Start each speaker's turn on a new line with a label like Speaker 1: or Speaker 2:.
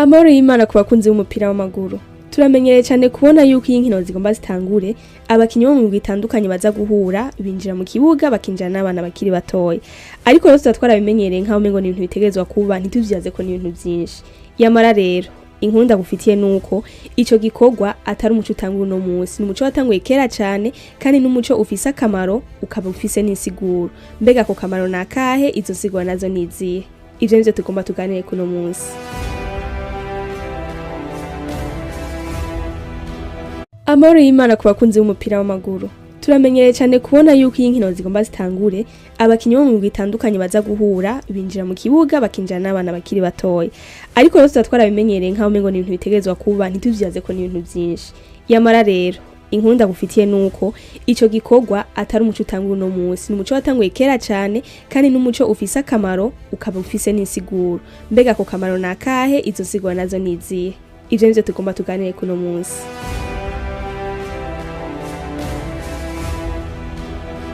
Speaker 1: Amahoro y'Imana ku bakunzi b'umupira w'amaguru. Turamenyereye cyane kubona yuko iyo inkino zigomba zitangure, abakinyi bo mu migwi itandukanye baza guhura, binjira mu kibuga bakinjira n'abana bakiri batoya. Ariko rero tuza twarabimenyereye nk'aho umengo ni ibintu bitegerezwa kuba, ntituvyibaze ko ni ibintu vyinshi. Yamara rero, inkuru ndagufitiye nuko ico gikorwa atari umuco utanguye uno munsi, ni umuco watanguye kera cane kandi n'umuco ufise akamaro ukaba ufise n'insiguro. Mbega ako kamaro ni akahe? Izo nsiguro nazo ni izihe? Ivyo nivyo tugomba tuganire kuno munsi. Amahoro y'Imana ku bakunzi b'umupira w'amaguru. Turamenyereye cyane kubona yuko iyo inkino zigomba zitangure, abakinyi bo mu migwi itandukanye baza guhura, binjira mu kibuga bakinjira n'abana bakiri batoya. Ariko rero tuza twarabimenyereye nk'aho umengo ni ibintu bitegerezwa kuba, ntituvyibaze ko ni ibintu vyinshi. Yamara rero, inkuru ndagufitiye nuko ico gikorwa atari umuco utanguye uno munsi, ni umuco watanguye kera cane kandi n'umuco ufise akamaro ukaba ufise n'insiguro. Mbega ako kamaro ni akahe? Izo nsiguro nazo ni izihe? Ivyo nivyo tugomba tuganire kuno munsi.